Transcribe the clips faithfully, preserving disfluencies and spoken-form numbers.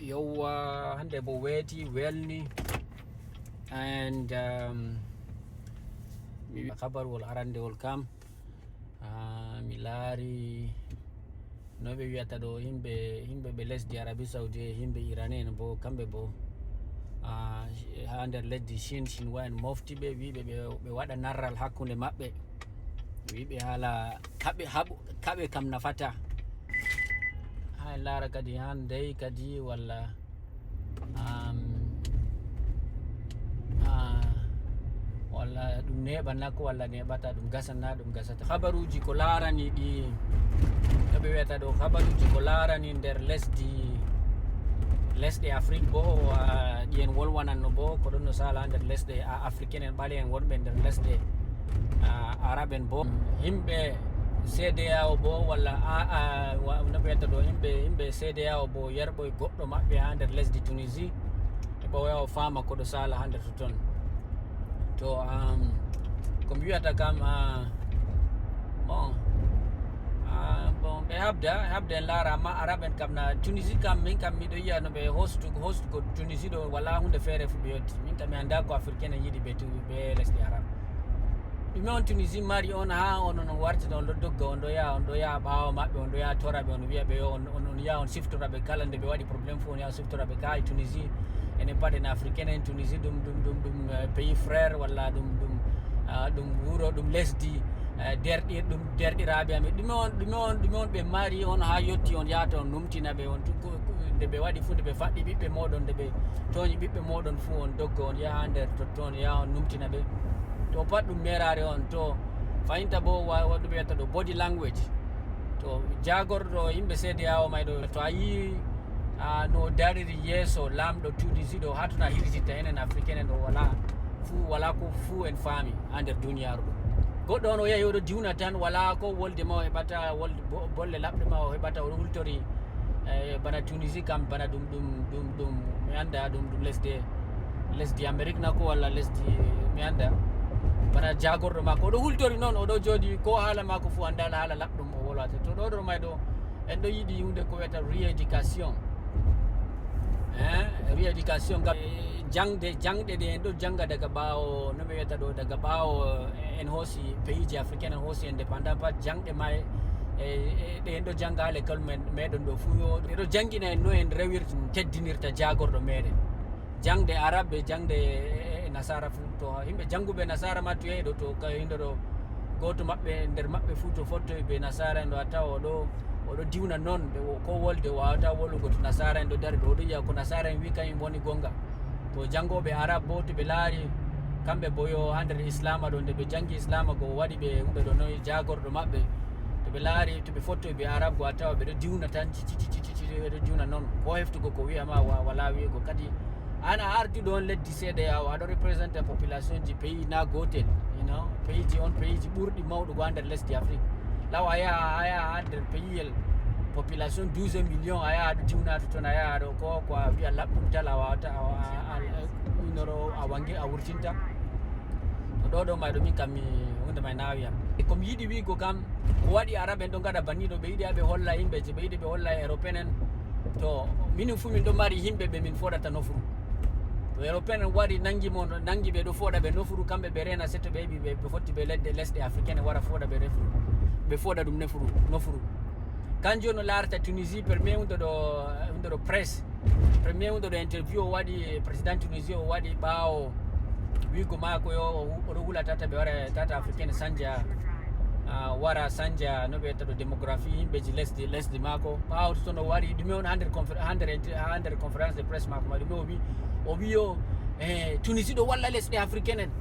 Yowwa, hannde bo weeti, welni. And um, mi wiya kabarwol arandewol kam, ah, mi laari no ɓe wiyata ɗo, yimɓe yimɓe ɓe lesdi Arabie Saoudi e yimɓe Iran en bo, kamɓe bo, ah, ha nder lesdi Chine, Chinois en mofti ɓe, wiɓe ɓe ɓe waɗa narral hakkunde maɓɓe, wiɓe haala kaɓe haɓu kaɓe kam nafata. Ha en laara kadi han dey kadi walla, am, ah, walla ɗum neɓanako walla neɓata, ɗum gasana ɗum gasata. Habaruji ko laarani ɗi, no ɓe wiyata ɗo, habaruji ko laarani nder lesdi, lesɗe Afrique bo, ah, ɗi en wolwananno bo, ko ɗon no sala nder lesɗe, ah, africain en, ɓale en wonɓe nder lesɗe, ah, arab en bo. Yimɓe C D A O bo, walla, ah, ah, wa-, no ɓe wiyata ɗo, yimɓe, yimɓe C D A O bo yerɓoy goɗɗo maɓɓe ha nder lesdi Tunisie, e ɓe wawa faama ko ɗo sala ha nder totton. To, um, ko mi wiyata kam, ah, bon, ah, bon, ɓe habda, habda en laara, amma arab en kam na Tunisie kam, min kam miɗo yiya no ɓe hostu-, hostugo Tunisie ɗo, wala hunde feere fu ɓe yotti. Min kam mi anda ko africain en yiɗi ɓe tu-, ɓe lesɗe arab. Ɗume on Tunisie mari on ha on, on wartida, on ɗo dogga, on ɗo yaha, on ɗo yaha ɓaawo maɓɓe, on ɗo yaha tora ɓe, on wiya ɓe yo on, on, on yaha on siftora ɓe kala nde ɓe waɗi problème fu, on yaha on siftora ɓe. Ka e Tunisie, enen pat en africain en, Tunisie ɗum, ɗum, ɗum, ɗum, eh, pays frère, walla ɗum, ɗum, ah, ɗum wuro, ɗum lesdi, eh, derɗir-, ɗum derɗiraaɓe amen. Ɗume on, ɗume on, ɗume on ɓe mari on ha yotti on yahata on numtina ɓe on tu-, ko, ko, nde ɓe waɗi fu, nde ɓe faɗɗi ɓiɓɓe moɗon, nde ɓe tooñi ɓiɓɓe moɗon fu, on dogga on yaha nder totton, yaha on numtina ɓe. To pat ɗum merare on, to fayinta bo wa-, waɗuɓe wiyata ɗo body language. To jagorɗo yimɓe C D A O may ɗo, to a yi, ah, no dariri yeeso lamɗo Tunisie ɗo, ha tona hirititta enen africain en ɗo, wala fu, wala ko fu en faami ha nder duniyaaru ɗo. Goɗɗo on o yahi oɗo diwna tan, wala ko wolde ma o heɓata, wolde bo-, bolle laɓɗe ma o heɓata, oɗo hultori, eh, bana Tunisie kam, bana ɗum, ɗum, ɗum, ɗum, mi anda ɗum, ɗum lesde, lesdi Amérique na ko, walla lesdi, mi anda, bana jagorɗo maako. Oɗo hultori noon, oɗo jooɗi, ko haala maako fu anda haala laɓɗum o wolwata. To ɗo ɗo may ɗo, en ɗo yiɗi hunde ko wiyata rééducation. Hein? Rééducation ngam, eh, jangde, jangɗe ɗe en ɗo janga daga ɓaawo, no ɓe wiyata ɗo, daga ɓaawo, eh, en hoosi pays ji africain, en hoosi indépendant, pat jangɗe may, eh, eh, ɗe en ɗo janga ha l'école men, meɗen ɗo fu yo, ɓe ɗo jangina en no en rewirta, teddinirta jagorɗo meɗen. Jangde arab e jangde, eh, eh, nasara fu, to yimɓe janguɓe nasara ma to yahi ɗo, to ka yimɓe ɗo, goto maɓɓe, nder maɓɓe fu to fottoyi be nasara en ɗo, a tawa oɗo, oɗo diwna noon, ɓe wo-, ko wolde wawata wolugo to nasara en ɗo dari ɗo, oɗo yiya ko nasara en wi kañum woni gonga. To jangoɓe arab bo, to ɓe laari kamɓe bo yo ha nder islama ɗo, nde ɓe jangi islama go waɗi ɓe hunde ɗo noye jagorɗo maɓɓe, to ɓe laari, to ɓe fottoyi be arab go, a tawa ɓe ɗo diwna tan, ci, ci, ci, ci, ci, ci, ɓe ɗo diwna noon. Ko heftugo ko wiya ma wa-, wala wi'ugo. Kadi an a arduɗo on leddi C D A O, aɗo représenter population ji pays na gotel, you know, pays ji on, pays ji ɓurɗi mawɗugo ha nder lesdi Afrique. Law a yaha, a yaha ha nder pays el population douze millions, a yaha aɗo diwna to ton, a yaha ɗo ko, ko a wiya laɓɗum tal, a wawata, a, a, a, a, unoro, a wangi, a wurtinta. To ɗo ɗo may ɗo min kam mi, hunde may nawi yam. E ko mi yiɗi wi'go kam, ko waɗi arab en ɗo ngaɗa banni ɗo, ɓe yiɗi ha ɓe holla yimɓe je, ɓe yiɗi ɓe holla e européen en. To minin fu min ɗo mari yimɓe ɓe min foɗata nofru. To européen en wari nangi mo, nangi ɓe ɗo foɗa ɓe nofru, kamɓe ɓe rena setto ɓe heɓi ɓe, ɓe fotti ɓe ledde, lesɗe africain en wara foɗa ɓe refru. Ɓe foɗa ɗum nefru, nofru. Kanjum no larata Tunisie, premier hunde ɗo, hunde ɗo presse. Premier hunde ɗo interview o waɗi, président Tunisie o waɗi ɓaawo wi'go maako yo o hu-, oɗo hula tata ɓe wara, tata africain sanja, ah, wara sanja no ɓe wiyata ɗo démographie yimɓe ji lesdi, lesdi maako. Ɓaawo to toon o wari ɗume on ha nder confé-, ha nder inter-, ha nder conférence de presse maako ma ɗume o wi? O wi yo, eh, Tunisie ɗo walla lesɗe africain en.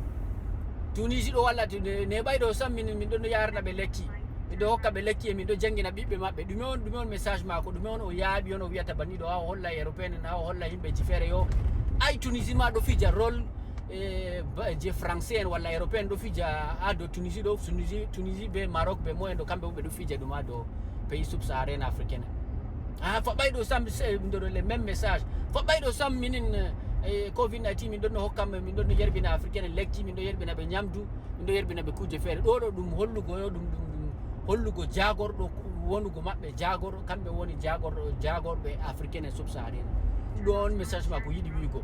Tunisie ɗo walla to ne, ne ɓay ɗo sam min, min ɗon yarna ɓe lekki. Min ɗo hokka ɓe lekki e min ɗo jangina ɓiɓɓe maɓɓe. Ɗume on, ɗume on message maako? Ɗume on o yaaɓi on o wiyata banni ɗo ha o holla européen en, ha o holla yimɓe ji feere yo? Ay Tunisie ma ɗo fija rôle, eh, ba-, je français en walla européen ɗo fija ha dow Tunisie ɗo, Tunisie, Tunisie be Maroc be moyen ɗo kamɓe bo ɓe ɗo fija ɗum ha dow pays subsaharienne africaine. Ah, faɓɓay ɗo sam, se, ɗo, ɗo, les mêmes messages. Faɓɓay ɗo sam minin, eh, covid nineteen min ɗon no hokka, min ɗon no yerbina africaine lekki, min ɗo yerbina ɓe nyamdu, min ɗo yerbina ɓe kuje feere. Ɗo ɗo ɗum hollugo yo, ɗum, ɗum, ɗum hollugo jagorɗo wonugo maɓɓe, jagorɗo, kamɓe woni jagorɗo, jagorɓe africaine subsaharienne. Ɗo on message makko yiɗi wiigo.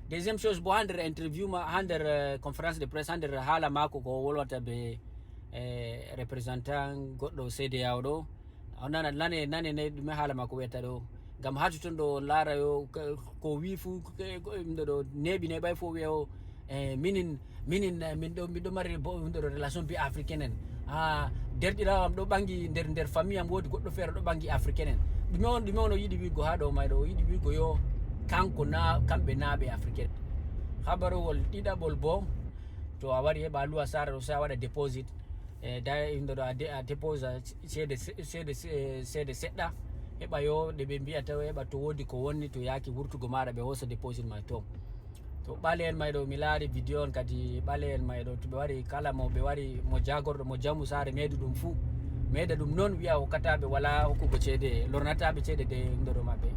Deuxième chose bo ha nder interview ma, ha nder eh, conférence de presse, ha nder haala makko ko wolwata be eh, représentant goɗɗo C D A O ɗo. On nana nane nane ne ɗume haala makko wiyata ɗo. Ngam ha totton ɗo on laara yo ko wi fu ɗo ɗo neeɓi neeɓay fof wiya o eh, minin minin eh, min ɗo miɗo mari ɗo relation bi africaine en. Ah, derɗirawo am ɗo ɓangi nder nder famille am woodi goɗɗo feere ɗo ɓangi africaine en. Ɗume on ɗume on o yiɗi wiigo ha ɗo may ɗo o yiɗi wiigo yo kanko na kamɓe naaɓe africaine. Habarowol ɗiɗaɓol bo to a wari heɓa luwa sara ɗo sai a waɗa déposit e da indoɗo a dépose ceede seeɗa heɓa yo ɗe ɓe mbiya taw heɓa to woodi ko wonni to yaaki wurtugo maɗa ɓe hosa déposit ma to to ɓale en may ɗo mi laari vidéo on kadi ɓale en may ɗo to ɓe wari kala mo ɓe wari mo jagorɗo mo jamu saare meedu ɗum fuu meeda ɗum noon wiya hokkataɓe wala hokkugo ceede lornataɓe ceede de indoɗo maɓɓe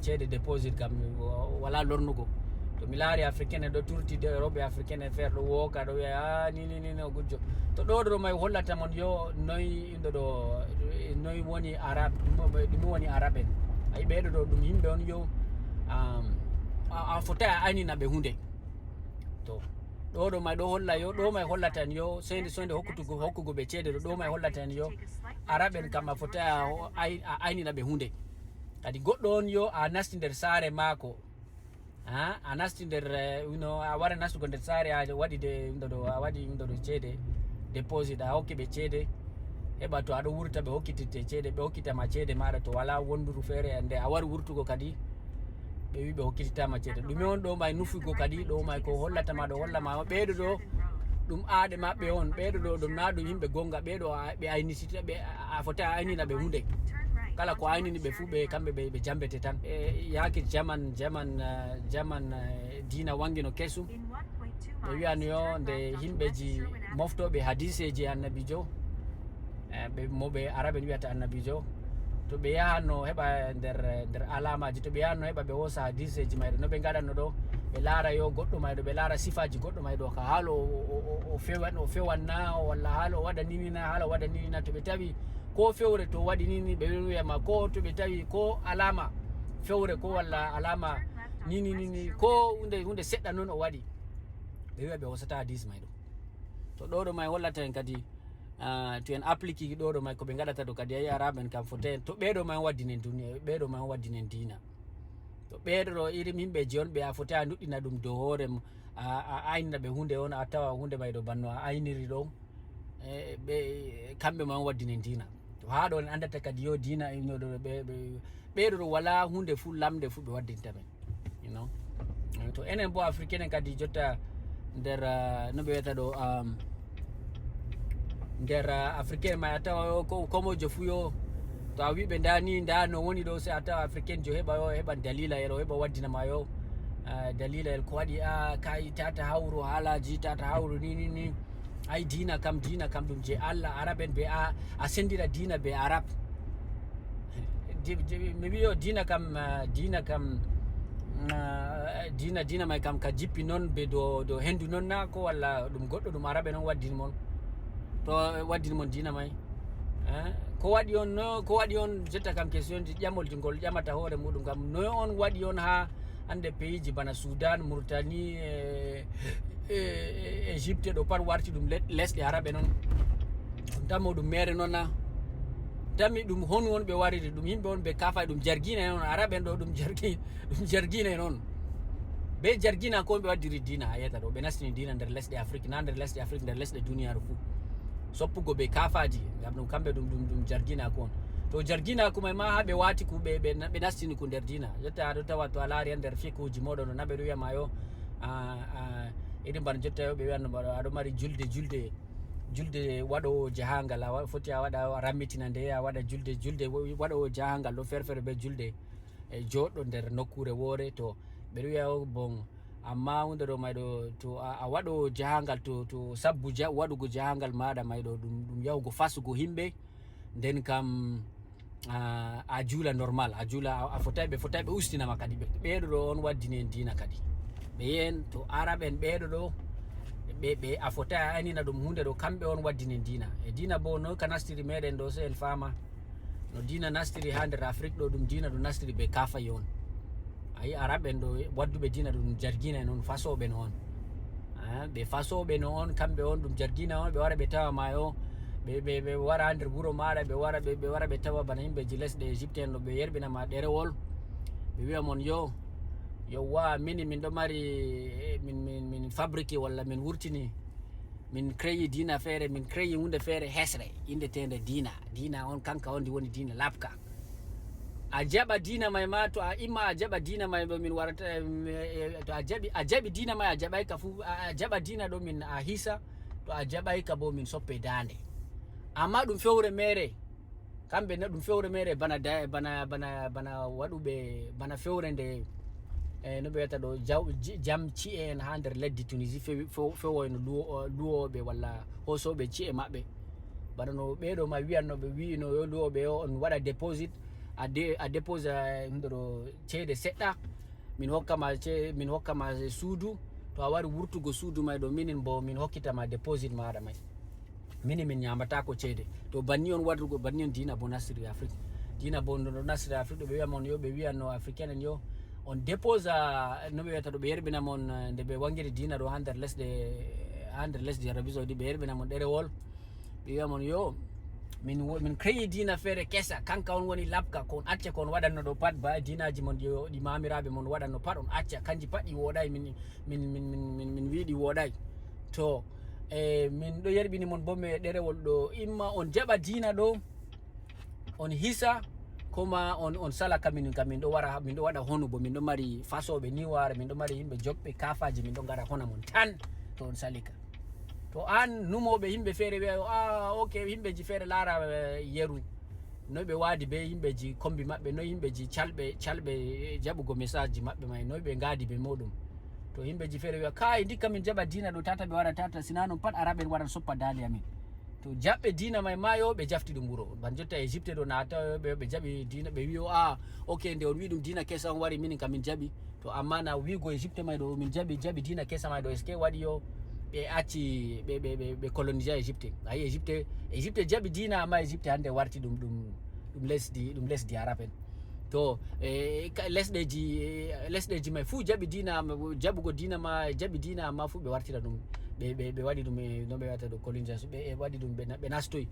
ceede déposit kam wala lornugo to mi laari africain en ɗo turti de rewɓe africain en feere ɗo wooka ɗo wiya a ni ni ni no gujjo to ɗo ɗo may hollata mon yo noy inɗo ɗo noy woni arabe ɗum woni arabe en ayi ɓeɗo ɗo ɗum yimɓe on yo a fota a aynina ɓe hunde to ɗo ɗo may ɗo holla yo ɗo may hollata en yo seyde soyde hokkutugo hokkugo ɓe ceede ɗo ɗo may hollata en yo arabe en kam a fota a aynina ɓe hunde kadi goɗɗo on yo a nasti nder saare maako ha a nasti nder eh, no a wara nastugo nder saare a waɗi de ɗo a waɗi ɗo ceede déposit a hokki ɓe ceede heɓa to aɗo wurta ɓe hokkititte ceede ɓe hokkitama ceede maɗa to wala wonduru feere nde a wari wurtugo kadi ɓe wi ɓe hokkititama ceede ɗume on ɗo may nufugo kadi ɗo may ko hollatama ɗo hollama ɓeɗo ɗo ɗum aade maɓɓe on ɓeɗo ɗo ɗum na ɗum yimɓe gonga ɓeɗo ɓe aynitita ɓe a foti a aynina ɓe hunde kala ko aynini ɓe fuu ɓe kamɓe ɓe ɓe jambete tan e yaake jaman jaman eh, jaman eh, diina wangino kesu ɓe wiyano yo nde yimɓeji moftoɓe hadiseji annabijo eh, ɓe moɓe arabe en wiyata annabijo to ɓe yahanno heɓa nder nder alamaji to ɓe yahanno heɓa ɓe hosa hadiseji mayɗo no ɓe gaɗanno ɗo ɓe laara yo goɗɗo mayɗo ɓe laara sifaji goɗɗo mayɗo ka haalo o fewan o fewanna walla haalo o waɗa ninina haalo o waɗa ninina to ɓe tawi ko fewre to waɗi nini ɓe wiyama ko to ɓe tawi ko alama fewre ko walla alama nini nini ko hunde hunde seɗɗa noon o waɗi ɓe wiya ɓe hosata hadis mayɗo to ɗo ɗo may hollata en kadi ah, to en appliqueji ɗo ɗo may koɓe gaɗata ɗo kadi ayi arabe en kam fote en to ɓeɗo may waddinen duniya ɓeɗo may waddinen diina to ɓeɗo ɗo irim yimɓeji on ɓe a foti a nuɗɗina ɗum dow hoore a aynina ɓe hunde on a tawa hunde may ɗo banno a ayniri ɗo e, ɓe kamɓe ma on waddinen diina to ha ɗo en andata kadi yo diina ɓeɗo ɗo wala hunde fu lamde fu ɓe waddinta men you know? To enen bo africain en kadi jotta nder uh, no ɓe wiyata ɗo um, nder uh, africain ma a tawa komojo fu yo to a wiɓe nda ni nda no woni ɗo se a tawa africain jo heɓa yo heɓan dalila yel o heɓa waddina ma yo uh, dalila yel ko waɗi a kayi tata hawru haalaji tata hawru ni ni ni ay diina kam diina kam ɗum je allah arab en be a a sendira diina be arab mi wiyo diina kam diina kam diina diina may kam ka jippi noon be do do hendu noon na ko walla ɗum goɗɗo ɗum arabe noon waddini mon to waddini mon diina may ko waɗi on no ko waɗi on jetta kam question ji ƴamolji ngol ƴamata hoore muɗum kam no on waɗi on ha hande peyiji bana sudan murtani e egypte ɗo pat warti ɗum lesɗe arabe noon on tammo ɗum mere noon na tammi ɗum honu on ɓe wariri ɗum yimɓe on ɓe kafa ɗum jargina en on arabe en ɗo ɗum jargi ɗum jargina en on ɓe jargina ko ɓe waddiri dina a yiyata ɗo ɓe nastini dina nder lesɗe afrique na nder lesɗe afrique nder lesɗe duniyaaru fuu soppugo ɓe kafaji ngam ɗum kamɓe ɗum ɗum ɗum jargina ko on to jargina ko may ma ha ɓe wati ku ɓe ɓe nastini ku nder dina jotta aɗo tawa to a laari nder fikuji moɗon no naɓe ɗum wiyama yo irin bana jotta yo ɓe wiyanno mbaɗa aɗo mari julde julde julde waɗowo jahangal a foti a waɗa a rammitina nde a waɗa julde julde waɗowo jahangal ɗo ferfere be julde e joɗɗo nder nokkure woore to ɓeɗo wiya bon amma hunde ɗo mayɗo to a waɗo jahangal to to sabbu waɗugo jahangal maɗa mayɗo ɗum ɗum yahugo fasugo himɓe nden kam a juula normal a juula a fotay ɓe fotay ɓe ustinama kadi ɓe ɓeɗo ɗo on waddini en dina kadi ɓe yen to arab en ɓeɗo ɗo ɓe ɓe a fotay a anina ɗum hunde ɗo kamɓe on waddini en dina e dina bo noy ka nastiri meɗen ɗo so en fama no dina nastiri ha nder afrique ɗo ɗum dina ɗo nastiri be kafayi on A yi Arab en ɗo, wadduɓe diina ɗum jargina en on, fasoɓe no on. Ah, ɓe fasoɓe no on, kamɓe on ɗum jargina on, ɓe wara ɓe tawa ma yo, ɓe, ɓe, ɓe wara ha nder wuro maɗa, ɓe wara, ɓe, ɓe wara ɓe tawa bana yimɓeji lesɗe Égypte en ɗo, ɓe yerɓina ma ɗerewol, ɓe wiya mon yo, yo wa, mini min ɗo mari, eh, min, min, min fabrique walla min wurtini, min créyi diina feere, min créyi hunde feere hesre, inndeteende diina. Diina on kanka on ndi woni diina laɓka. A jaɓa diina may ma, to a imma a jaɓa diina may ɗo min warata, em, eh, to a jaɓi, a jaɓi diina may, a jaɓay ka fu, a, a jaɓa diina ɗo min a hisa, to a jaɓay ka bo min soppe daande. Amma ɗum fewre mere, kamɓe na ɗum fewre mere bana da-, bana, bana, bana waɗuɓe, bana fewre nde, eh, no ɓe wiyata ɗo, jaw-, ji-, jam ci'e en ha nder leddi Tunisie fewi-, few-, fewoyno luwo-, luwooɓe walla hosooɓe ci'e maɓɓe. Bana no ɓeɗo ma wiyanno ɓe wi'ino yo luwooɓe yo on waɗa deposit, a de-, a déposa, eh, hunde ɗo ceede seɗɗa, min hokkama ce-, min hokkama suudu, to a wari wurtugo suudu may ɗo, minin bo min hokkitama deposit maɗa may. Minin min ñamatako ceede. To banni on waɗugo, banni on diina bo nasri Afrique. Diina bo no nasri Afrique ɗo ɓe wiya mon yo, ɓe wiyanno Africain en yo, on déposa, no ɓe wiyata ɗo, ɓe yerɓina mon, eh, nde ɓe wangiri diina ɗo ha nder lesɗe, ha nder lesdi Arabie Saoudi, ɓe yerɓina mon ɗerewol. Ɓe wiya mon yo, min wo-, min créyi diina feere kesa, kanka on woni laɓka, ko on acca ko on waɗanno ɗo pat, ba diinaji mon ɗi, ɗi mamiraaɓe mon waɗanno pat, on acca, kanji pat ɗi wooɗay, min, min, min, min, min, min wi'i ɗi wooɗay. To, e, min ɗo yerɓini mon bo me ɗerewol ɗo, imma on jaɓa diina ɗo, on hisa, koma on, on sala ka min, ka min ɗo wara, min ɗo waɗa honu bo, min ɗo mari fasoɓe ni wara, min ɗo mari yimɓe jokɓe kafaji, min ɗo ngara hona mon tan, to on sali ka. To an numoɓe yimɓe feere wiya, "Ah, ok, yimɓeji feere laara, eh, yeru." Noy ɓe waadi be yimɓeji kombi maɓɓe, noy yimɓeji calɓe, calɓe, eh, jaɓugo message ji maɓɓe may, noy ɓe ngaadi be muɗum. To yimɓeji feere wiya, "Kai, ndikka min jaɓa diina ɗo, tata ɓe wara tata, sina non pat Arab en waran soppa daande amin." To jaɓɓe diina may mayo, ɓe jafti ɗum wuro. Ban jotta Égypte ɗo naata, ɓe, ɓe jaɓi diina, ɓe wiyo, "Ah, ok, nde on wi ɗum diina kesa on wari, minin ka min jaɓi." To amma na wigo Égypte may ɗo, min jaɓi, jaɓi diina kesa may ɗo, est-ce que waɗi yo ɓe acci ɓe, ɓe, ɓe, ɓe colonisa Égypte? Ayi, Égypte, Égypte jaɓi diina, amma Égypte hande warti ɗum, ɗum, ɗum lesdi, ɗum lesdi Arab en. To, e, ka-, lesɗeji, e, lesɗeji may fuu jaɓi diina, jaɓugo diina ma, jaɓi diina, amma fuu ɓe wartira ɗum, ɓe, ɓe, ɓe waɗi ɗum, e, no ɓe wiyata ɗo, colonisation, ɓe, e, waɗi ɗum, ɓe na-, ɓe nastoy.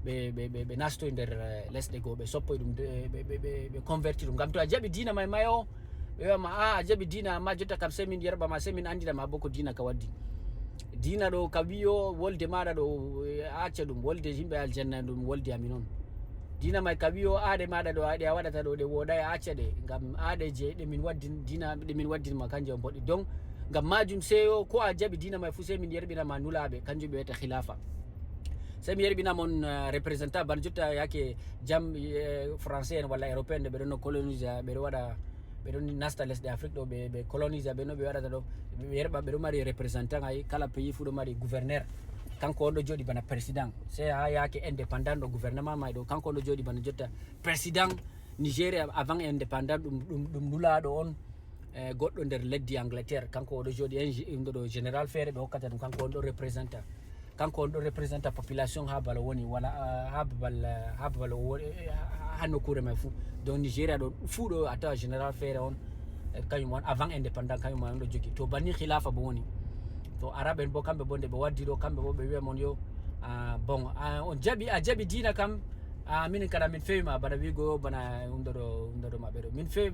Ɓe, ɓe, ɓe, ɓe nastoy nder, eh, lesɗe goo, ɓe soppoy ɗum, de-, ɓe, ɓe, ɓe, ɓe converti ɗum. Ngam to a jaɓi diina may mayo, ɓe wiya ma, "Ah, a jaɓi diina, amma jotta kam sey min yerɓa ma, sey min anndina ma bo ko diina ka waddi." Diina ɗo ka wiyo wolde maɗa ɗo, eh, a acca ɗum, wolde yimɓe aljanna ɗum wolde amin on. Diina may ka wiyo aade maɗa ɗo, ɗe a waɗata ɗo, ɗe wooɗay, a acca ɗe. Ngam aade je ɗe min waddin, diina ɗe min waddin ma, kanje on boɗɗi. Donc, ngam majum seyo ko a jaɓi diina may fu, sey min yerɓina ma nulaaɓe, kanjum ɓe wiyata khilafa. Sey mi yerɓina mon, eh, représentant, bana jotta yake jam, eh, français en walla européen en ɓe ɗon no colonise, ɓe ɗo waɗa, ɓe ɗon nasta lesɗe Afrique ɗo, ɓe, ɓe colonise ɓe no ɓe waɗata ɗo, ɓe yerɓa, ɓe ɗo mari représentant ay, kala pays fu ɗo mari gouverneur, kanko on ɗo jooɗi bana président. Sey ha yake indépendant ɗo gouvernement may ɗo, kanko on ɗo jooɗi bana jotta président Nigeria avant indépendant ɗum, ɗum, ɗum nulaaɗo on, eh, goɗɗo nder leddi Angleterre, kanko o ɗo jooɗi en, ɗum ɗo général feere ɓe hokkata ɗum, kanko on ɗo représentant. Kanko on ɗo représentant population ha bala woni, wala, ah, ha babal, ah, ha babal o woni, eh, ha, ha nokkuure may fuu. Donc Nigeria ɗo fuu ɗo a tawa général feere on, eh, kañum on avant indépendant, kañum on ɗo jogi. To banni khilafa bo woni. To Arab en bo kamɓe bo nde ɓe waddi ɗo, kamɓe bo ɓe wiya mon yo, ah, bon, ah, on jaɓi, a jaɓi diina kam, ah, minin kala min fewi ma, bana wigo bana hunde ɗo, hunde ɗo maɓɓe ɗo. Min fewi,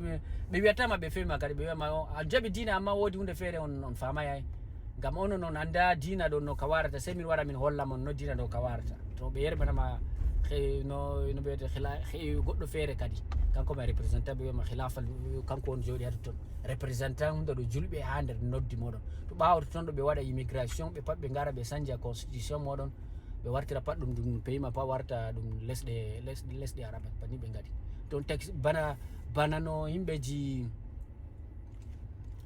ɓe wiyata ma ɓe fewi ma kadi, ɓe wiya ma, "O, a jaɓi diina amma woodi hunde feere on, on faamay ay." Ngam onon on annda diina ɗo no ka warata, sey min wara min holla mon no diina ɗo ka warata. To ɓe yerɓana ma, he, no, no ɓe wiyata, hila-, he, goɗɗo feere kadi. Kanko ma représentant ɓe wiya ma khilafa, kanko on jooɗi ha totton. Représentant hunde ɗo julɓe ha nder noddi moɗon. To ɓaawo totton ɗo ɓe waɗa immigration, ɓe pat ɓe ngara ɓe sanja constitution moɗon. Ɓe wartira pat ɗum, ɗum pays ma pat warta ɗum lesɗe, lesɗe, lesɗe Arab en, banni ɓe ngadi. Donc, tax-, bana, bana no yimɓeji,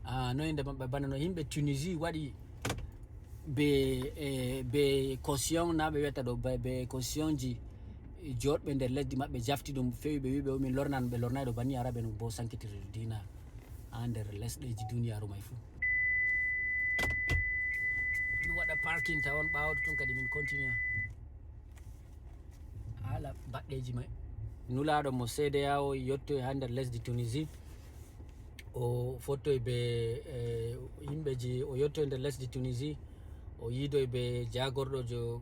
ah, no innde maɓɓe, bana no yimɓe Tunisie waɗi be, eh, be caution, na ɓe wiyata ɗo, be, be caution ji joɗɓe nder lesdi maɓɓe jafti ɗum, fewi ɓe wi ɓe o min lornan, ɓe lornay ɗo banni Arab en bo sankitirde diina ha nder lesɗeji duniyaaru may fuu. Mi waɗa parking tawon, ɓaawo totton kadi min continue. Haala baɗɗeeji may. Nulaaɗo mo C D A O yottoy ha nder lesdi Tunisie. O fottoy be, eh, yimɓeji, o yottoy nder lesdi Tunisie, o yiidoy be jaagorɗojo,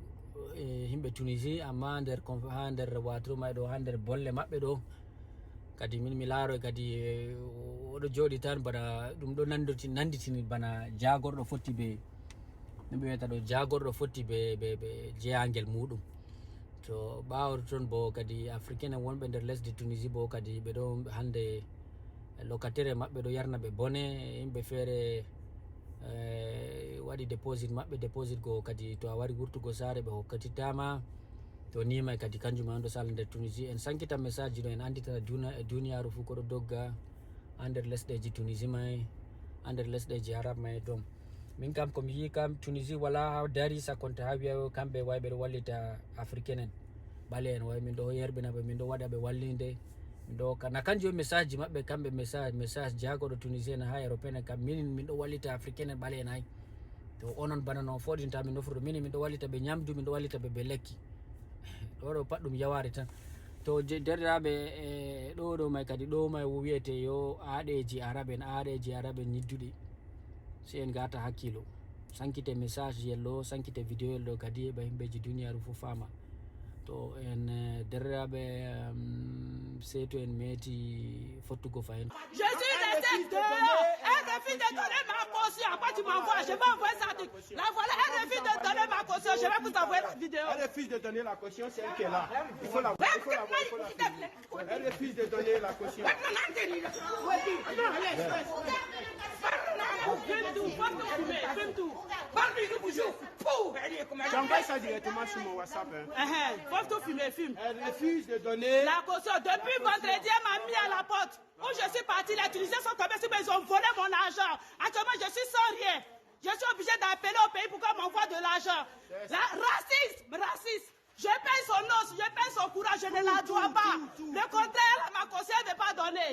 eh, yimɓe Tunisie, amma nder conf-, ha nder waturu may ɗo, ha nder bolle maɓɓe ɗo. Kadi min mi laaroy kadi, eh, oɗo jooɗi tan bana ɗum ɗo nanditi-, nanditini bana jaagorɗo fotti be, no ɓe wiyata ɗo, jaagorɗo fotti be, be, be jeyangel muɗum. To ɓaawo ton bo kadi Africain en wonɓe nder lesdi Tunisie bo kadi ɓe ɗo hande locataire maɓɓe ɗo yarna ɓe bone, yimɓe feere, eh, waɗi deposit maɓɓe, deposit go kadi to a wari wurtugo saare ɓe hokkatittama. To ni may kadi kanjum on ɗo sala nder Tunisie. En sankita message ji ɗo, en anditana duna-, duniyaaru fu ko ɗo dogga ha nder lesɗeji Tunisie may, ha nder lesɗeji Arab may ɗon. Min kam ko mi yi kam Tunisie wala ha dari sakkonta ha wiya kamɓe way ɓe ɗo wallita Africain en, ɓale'en way min ɗo yerɓina ɓe, min ɗo waɗa ɓe wallinde. Min ɗo ka-, na kanjum on message ji maɓɓe kamɓe, message, message jaagoɗo Tunisien ha Européen en kam, minin min ɗo wallita Africain en ɓale'en ay. To onon bana no foɗinta min nofrude, minin min ɗo wallita ɓe nyamdu, min ɗo wallita ɓe, ɓe lekki. Ɗo ɗo pat ɗum yaware tan. To je-, derɗiraaɓe, e ɗo ɗo may kadi, ɗo may wo wiyete yo aaɗeeji Arab en, aaɗeeji Arab en nyidduɗi. Si en gata hakkilo. Sankite message yel ɗo, sankite video yel ɗo kadi, heɓa himɓeji duniyaaru fu faama. To en, eh, derɗiraaɓe, em, sey to en meeti fottugo fahin. Je suis resté dehors. Elle refuse de donner ma caution. Après, tu m'envoies. Je vais envoyer ça. La voilà, elle refuse de donner ma caution. Je vais vous envoyer la vidéo. Elle refuse de donner la caution, c'est elle qui est là. Il faut la voir, il faut la voir, il faut la voir. Elle refuse de donner la caution. Tu envoies ça directement sur mon WhatsApp, hein. Uh-huh. Faut tout filmer, filme. Elle refuse de donner la caution. Depuis vendredi, elle m'a mis à la porte. Où je suis parti, les Tunisiens sont tombés sur moi, ils ont volé mon argent. Actuellement, je suis sans rien. Je suis obligé d'appeler au pays pour qu'on m'envoie de l'argent. La, raciste, raciste. Je paye son os, je paye son courage, je ne la dois pas. Le contraire, elle m'a conseillé de ne pas donner.